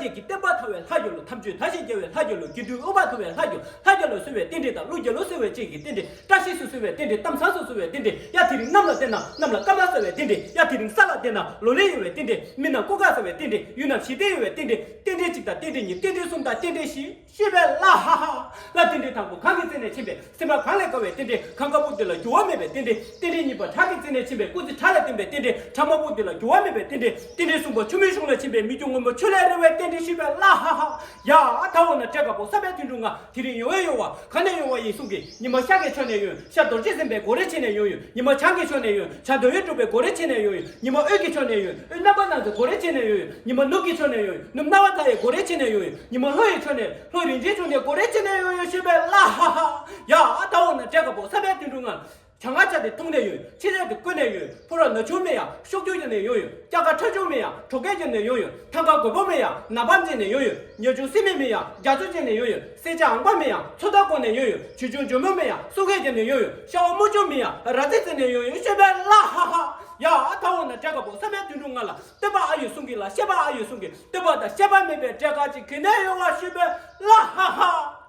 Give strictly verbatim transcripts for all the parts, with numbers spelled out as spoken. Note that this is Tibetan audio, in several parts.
ཀྱི་བསྟན་པ་དར་བའི་ལྷ་རྒྱལ་ལོ། དམ་ཆོས་དར་ཞིང་རྒྱས་པའི་ལྷ་རྒྱལ་ལོ། དགེ་འདུན་དབུ་འཕང་མཐོ་བའི་ལྷ་རྒྱལ་ལོ། ལྷ་རྒྱལ་ལོ་གསོལ་བའི་རྟེན་འབྲེལ་དང་། ཀླུ་རྒྱལ་ལོ་གསོལ་བའི་རྟེན་འབྲེལ། བཀྲ་ཤིས་སུ་གསོལ་བའི་རྟེན་འབྲེལ། གཏམ་བཟང་སུ་གསོལ་བའི་རྟེན་འབྲེལ། གཡའ་དེ་རིང་གནམ་ལ་བསྟན་ན་གནམ་ལ་སྐར་མ་གསལ་བའི་རྟེན་འབྲེལ། གཡའ་དེ་རིང་ས་ལ་བསྟན་ན་ལོ་ལེགས་ཡོང་བའི་རྟེན་འབྲེལ། མི་རྣམས་སྐུ་ཁམས་བཟང་བའི་རྟེན་འབྲེལ། ཡུལ་རྣམས་ཞི་བདེ་ཡོང་བའི་རྟེན་འབྲེལ། རྟེན་འབྲེལ་གཅིག་དང་རྟེན་འབྲེལ་གཉིས། རྟེན་འབྲེལ་གསུམ་དང་རྟེན་འབྲེལ་བཞི། ཤོད་པའི་ལ་ཧ་ཧ། ལ་རྟེན་འབྲེལ་དང་པོ་གང་གི་རྩེ་ནས་ཕྱིན་པའི་སེམས་པ་གང་ལས་དགའ་བའི་རྟེན་འབྲེལ། གངས་དཀར་པོ་འདི་ལ་འགྱུར་བ་མེད་པའི་རྟེན་འབྲེལ། རྟེན་འབྲེལ་གཉིས་པ་བྲག་གི་རྩེ་ནས་ཕྱིན་པའི་སྐུ་ཚེ་བྲག་ལ་བརྟན་པའི་རྟེན་འབྲེལ། བྲག་དམར་པོ་འདི་ལ་འགྱུར་བ་མེད་པའི་རྟེན་འབྲེལ། རྟེན་འབྲེལ་གསུམ་པ་ཆུ་མིག་གཞུང་ལ་ཕྱིན་པའི་མི་རྒྱུ་སྔོན་མོ་ཆུ་ལས་རེ་བའི་རྟེན་འབྲེལ། ཤོད་པའི་ལ་ཧ་ཧ། ཡ་ད་འོ་ན་འབྲས་དཀར་པོ་བསམ་པའི་དོན་འགྲུབ་ང་། དེ་རིང་ཡོང་བའི་ཡོང་བ་གང་ནས་ཡོང་བ་ཡིན་གསུང་གི། ཉི་མ་ཤར་གྱི་ཕྱོགས་ནས་ཡོང་། ཤར་རྡོ་རྗེ་སེམས་དཔའི་སྒོ་རའི་ཕྱོགས་ནས་ཡོང་ཡོད། ཉི་མ་བྱང་གི་ཕྱོགས་ནས་ཡོང་། བྱང་འདོད་ཡོན་གྲུབ་པའི་སྒོ་རའི་ཕྱོགས་ནས་ཡོང་ཡོད། ཉི་མ་དབུས་ཀྱི་ཕྱོགས་ནས་ཡོང་། དབུས་རྣམ་པར་སྣང་མཛད་སྒོ་རའི་ཕྱོགས་ནས་ཡོང་ཡོད། ཉི་མ་ནུབ་ཀྱི་ཕྱོགས་ནས་ཡོང་། ནུབ་སྣང་བ་མཐའ་ཡས་སྒོ་རའི་ཕྱོགས་ནས་ཡོང་ཡོད། ཉི་མ་ལྷོ་ཡི་ཕྱོགས་ནས། ལྷོ་རིན་ཆེན་ཕྱོགས་ནས་སྒོ་རའི་ཕྱོགས་ནས་ཡོང་ཡོད། ཤོད་པའི་ལ་ཧ་ཧ། ཡ་ད་འོ་ན་འབྲས་དཀར་པོ་བསམ་པའི་དོན་འགྲུབ་ང་། བྱང་ང་ཆ་དེ་ཐུང་ནས་ཡོད། ཕྱི་རལ་དེ་ཀུན་ནས་ཡོད། ཕོ་ར་ན་ཆུང་མེད་ཡང་གཤོག་རྒྱུ་ཡོད་ནས་ཡོང་ཡོད། སྐྱ་ཀ་ཁྲ་ཆུང་མེད་ཡང་གྲོགས་སྐད་རྒྱབ་ནས་ཡོང་ཡོད། ཐང་ཀ་རྒོད་པོ་མེད་ཡང་ནག་པང་བརྗེས་ནས་ཡོང་ཡོད། ཉ་ཆུང་སི་མེད་མེད་ཡང་རྒྱ་མཚོ་བརྗེས་ནས་ཡོང་ཡོད། སེར་སྐྱ་ཨང་པ་མེད་ཡང་མཚོ་ཐང་བསྐོར་ནས་ཡོང་ཡོད། ཆུ་ཆུང་ཇོ་མོ་མེད་ཡང་སོ་སྐད་རྒྱབ་ནས་ཡོང་ཡོད། ཤ་བ་རྨོ་ཆུང་མེད་ཡང་ར་རྫི་རྩེ་ནས་ཡོང་ཡོད། ཤོད་པའི་ལ་ཧ་ཧ། ཡ་ད་འོ་ན་འབྲས་དཀར་པོ་བསམ་པའི་དོན་འགྲུབ་ང་ལ། བསྟན་པ་ཨ་ཡོད་གསུང་གི། ལ་བཤད་པ་ཨ་ཡོད་གསུང་གི། བསྟན་པ་དང་བཤད་པ་མེད་པའི་འབྲས་དཀར་ཅིག་ག་ནས་ཡོང་བ། ཤོད་པའི་ལ་ཧ་ཧ།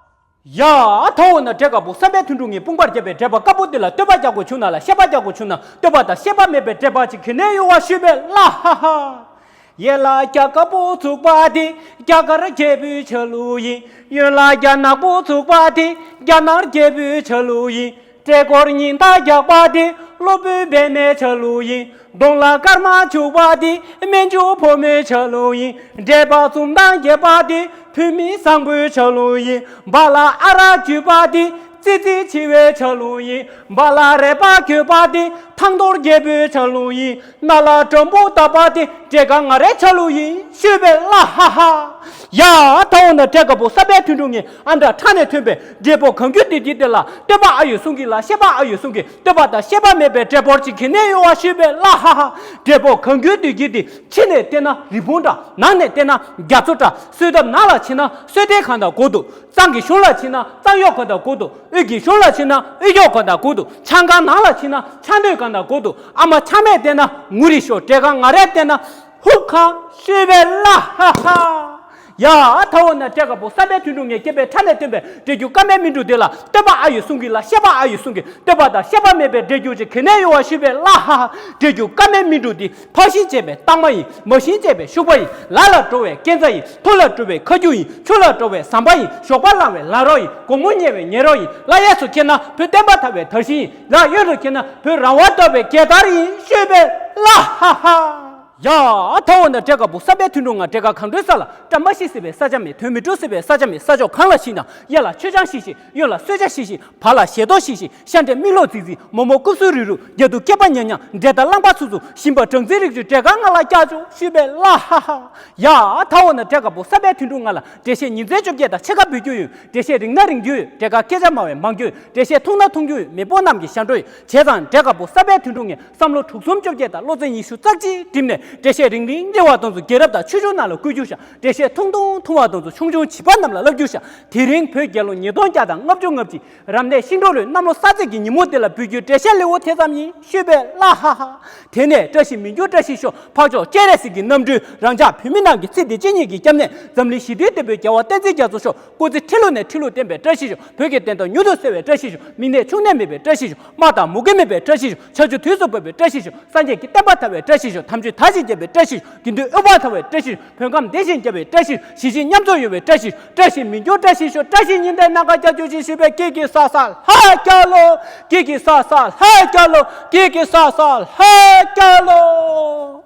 ཡ་ད་འོ་ན་འབྲས་དཀར་པོ་བསམ་པའི་དོན་འགྲུབ་ངས་དཔུང་པར་བརྒྱབ་པའི་འབྲས་བུ་དཀར་པོ་འདི་ལ་བསྟོད་པ་རྒྱག་དགོས་བྱུང་ན། ལ་བཤད་པ་རྒྱག་དགོས་བྱུང་ན། བསྟོད་པ་དང་བཤད་པ་མེད་པའི་འབྲས་བུ་ཅིག་ག་ནས་ཡོང་བ། ཤོད་པའི་ལ་ཧ་ཧ། ཡན་ལག་བརྒྱ་དཀར་པོ་ཚུགས་པ་དེ་རྒྱ་གར་རྒྱལ་པོའི་ཆ་ལུགས་ཡིན། ཡན་ལག་བརྒྱ་ནག་པོ་ཚུགས་པ་དེ་རྒྱ་ནག་རྒྱལ་པོའི་ཆ་ལུགས་ཡིན། འབྲས་སྐོར་ཉི་ཟླ་རྒྱག་པ་དེ་སློབ་དཔོན་པདྨའི་ཆ་ལུགས་ཡིན། གདོང་ལ་སྐར་མ་བྱུག་པ་དེ་སྨན་ཆུང་ཕོ་མོའི་ཆ་ལུགས་ཡིན། འབྲས་བུ་འཛུམ་མདངས་རྒྱས་པ་དེ་བུད་མེད་བཟང་པོའི་ཆ་ལུགས་ཡིན། བ་ལ་ཨ་རག་བརྒྱུས་པ་དེ་ཙི་ཙི་བྱི་བའི་ཆ་ལུགས་ཡིན། བ་ལ་རལ་པ་བརྒྱུས་པ་དེ་ཐང་གཏོར་རྒྱལ་པོའི་ཆ་ལུགས་ཡིན། སྣ་ལ་སྦྲམ་བུ་བཏགས་པ་དེ་འབྲས་དཀར་ང་རའི་ཆ་ལུགས་ཡིན། ཤོད་པའི་ལ་ཧ་ཧ། ཡ་ད་འོ་ན་འབྲས་དཀར་པོ་བསམ་པའི་དོན་འགྲུབ་ངས། ཨ་མྲ་ཁྲ་ནས་ཐོན་པའི་འབྲས་བུ་གང་གྱུར་འདུས་ཀྱི་དེ་ལ། བསྟོད་པ་ཨ་ཡོད་གསུང་གི། ལ་བཤད་པ་ཨ་ཡོད་གསུང་གི། བསྟོད་པ་དང་བཤད་པ་མེད་པའི་འབྲས་བུ་ཅིག་ག་ནས་ཡོང་བ། ཤོད་པའི་ལ་ཧ་ཧ། འབྲས་བུ་གང་གྱུར་འདུས་ཀྱི་དེ། ཕྱི་ནས་བལྟས་ན་རི་བོང་འདྲ། ནང་ནས་བལྟས་ན་རྒྱ་མཚོ་འདྲ། གསོལ་ཐབ་ནང་ལ་ཕྱིན་ན་གསོལ་ཐབ་གང་དང་གོ་འདུག་གཙང་གི་གཞུང་ལ་ཕྱིན་ན་གཙང་གཡོག་གང་དང་གོ་འདུག་དབུས་ཀྱི་གཞུང་ལ་ཕྱིན་ན་དབུས་གཡོག་གང་དང་གོ་འདུག་ཆང་ཁང་ནང་ལ་ཕྱིན་ན་ཆང་སྣོད་གང་དང་གོ་འདུག་ཨ་མ་ཆང་མས་བལྟས་ན་ངུ་རེ་ཤོར། འབྲས་དཀར་ང་རས་བལྟས་ན་ཧུབ་ཁ། ཤོད་པའི་ལ་ཧ་ཧ། ཡ་ད་འོ་ན་འབྲས་དཀར་པོ་བསམ་པའི་དོན་འགྲུབ་ངས། སྐྱེས་པའི་ཁྲ་ནས་ཐོན་པའི་འབྲས་རྒྱུ་སྐར་མའི་སྨིན་དྲུག་དེ་ལ། བསྟོད་པ་ཨ་ཡོད་གསུང་གི། ལ་བཤད་པ་ཨ་ཡོད་གསུང་གི། བསྟོད་པ་དང་བཤད་པ་མེད་པའི་འབྲས་རྒྱུ་ཅིག་ག་ནས་ཡོང་བ། ཤོད་པའི་ལ་ཧ་ཧ། འབྲས་རྒྱུ་སྐར་མའི་སྨིན་དྲུག་འདི། ཕར་ཞིང་བཅད་པའི་རྟགས་མ་ཡིན། མར་ཞིང་བཅད་པའི་ཤུག་པ་ཡིན། ལ་ལ་འགྲོ་བའི་སྐས་འཛེག་ཡིན། ཐུར་ལ་འགྲོ་བའི་ཁ་རྒྱུན་ཡིན། ཆུ་ལ་འགྲོ་བའི་ཟམ་པ་ཡིན། ཞོགས་པ་ལངས་པའི་ལ་རོགས་ཡིན། དགོང་མོ་ཉལ་བའི་ཉལ་རོགས་ཡིན། ལ་གཡས་སུ་འཁྱེར་ན་བོད་བསྟན་པ་དར་བའི་དར་ཤིང་ཡིན། ལ་གཡོན་རུ་འཁྱེར་ན་བོད་རང་དབང་ཐོབ་པའི་རྒྱལ་དར་ཡིན། ཤོད་པའི་ལ་ཧ་ཧ། ཡ་ད་འོ་ན་འབྲས་དཀར་པོ་བསམ་པའི་དོན་འགྲུབ་ང་། འབྲས་དཀར་གང་འདྲའི་ས་ལ། བཀྲ་མ་ཤིས་ཟེར་བའི་ས་ཆ་མེད། དོན་མི་འགྲུབ་ཟེར་བའི་ས་ཆ་མེད། ས་ཕྱོགས་གང་ལ་ཕྱིན་ན། གཡས་ལ་མཆོད་ཆང་ཞིག་ཞིག་གཡོན་ལ་གསོལ་ཇ་ཞིག་ཞིག་བར་ལ་ཞལ་ཏོག་ཞིག་ཞིག་ཤ་འདྲེ་མིག་ལོག་རྫིག་རྫིག་མོག་མོག་རྐུབ་སུ་རུག་རུག་རྒྱ་དུ་སྐེད་པ་ཉག་ཉག་འབྲས་དང་རླངས་པ་ཚུབ་ཚུབ་ཞིམ་པ་སྦྲང་རྩི་རིགས་བཅུ་འབྲས་དཀར་ང་ལ་བཀྱག་བཅུག་ཤོད་པའི་ལ་ཧ་ཧ། ཡ་ད་འོ་ན་འབྲས་དཀར་པོ་བསམ་པའི་དོན་འགྲུབ་ང་ལ། འགྲེལ་བཤད་ཉིན་མཚན་བཅོ་བརྒྱད་དང་ཕྱེད་ཀ་འབུལ་རྒྱུ་ཡོད། འགྲེལ་བཤད་རིང་ན་རིང་རྒྱུ་ཡོད། འབྲས་དཀར་སྐད་ཆ་སྨྲ་བའི་མང་རྒྱུ་ཡོད། འགྲེལ་བཤད་ཐུང་ན་ཐུང་རྒྱུ་ཡོད། མེས་པོ་རྣམས་ཀྱི་ཞབས་བྲོ་ཡོད། བྱས་ཙང་འབྲས་དཀར་པོ་བསམ་པའི་དོན་འགྲུབ་ངས། བསམ་བློ་དྲུག་གསུམ་བཅོ་བརྒྱད་དང་བློ་ཚན་ཉི་ཤུ་རྩ་གཅིག་བསྒྲིམས་ནས། འགྲེལ་བཤད་རིང་རིང་རེ་བ་དང་ཚུ་རྒྱལ་རབས་དང་ཆོས་འབྱུང་ནང་ལ་བཀོད་རྒྱུ་བཞག་འགྲེལ་བཤད་ཐུང་ཐུང་ཐུང་བ་དང་ཚུ་ཆུང་ཆུང་བྱིས་པ་རྣམས་ལ་བསླབ་རྒྱུ་བཞག་དེ་རིང་བོད་རྒྱལ་ལོ་ཉིས་སྟོང་བརྒྱ་དང་ལྔ་བཅུ་ང་གཅིག་རབ་གནས་ཤིང་འབྲོག་ལོའི་གནམ་ལོ་གསར་ཚེས་ཀྱི་ཉིན་མོ་དེ་ལ་འབུལ་རྒྱུའི་འགྲེལ་བཤད་ལེའུ་དེ་ཙམ་ཡིན། ཤོད་པའི་ལ་ཧ་ཧ། དེ་ནས་བཀྲ་ཤིས་མི་འགྱུར་བཀྲ་ཤིས་ཤོག་འཕགས་མཆོག་སྤྱན་རས་གཟིགས་ཀྱི་རྣམ་སྤྲུལ་རང་ཅག་བོད་མི་རྣམས་ཀྱི་ཚེ་འདི་ཕྱི་གཉིས་ཀྱི་སྐྱབས་གནས། འཛམ་གླིང་ཞི་བདེའི་དེད་དཔོན་རྒྱལ་བ་བསྟན་འཛིན་རྒྱ་མཚོ་མཆོག་སྐུ་ཚེ་ཁྲི་ལོ་ནས་ཁྲི་ལོ་བརྟན་པའི་བཀྲ་ཤིས་ཤོག་བོད་ཀྱི་བདེན་དོན་མྱུར་དུ་གསལ་བའི་བཀྲ་ཤིས་ཤོག་མི་ནད་ཕྱུགས་ནད་མེད་པའི་བཀྲ་ཤིས་ཤོག་དམག་དང་མུ་གེ་མེད་པའི་བཀྲ་ཤིས་ཤོག་ཆར་ཆུ་དུས་སུ་འབབ་པའི་བཀྲ་ཤིས་ཤོག་སངས་རྒྱས་ཀྱི་བསྟན་པ་དར་བའི་བཀྲ་ཤིས་ཤོག་དམ་ཆོས་དར་ཞིང་རྒྱས་པའི་བཀྲ་ཤིས་ཤོག་དགེ་འདུན་དབུ་འཕང་དར་བའི་བཀྲ་ཤིས་ཤོག་བོད་ཁམས་བདེ་ཞིང་རྒྱས་པའི་བཀྲ་ཤིས་ཤོག་གཞིས་བྱེས་མཉམ་འཛོམས་ཡོང་བའི་བཀྲ་ཤིས་ཤོག་བཀྲ་ཤིས་མི་འགྱུར་བཀྲ་ཤིས་ཤོག་བཀྲ་ཤིས་ཉི་ཟླའི་ནམ་མཁའ་རྒྱ་ཆུ་ཞིག་ཤོད་པའི་ཀི་ཀི་ས་ས་ལྷ་རྒྱལ་ལོ། ཀི་ཀི་ས་ས་ལྷ་རྒྱལ་ལོ། ཀི་ཀི་ས་ས་ལྷ་རྒྱལ་ལོ།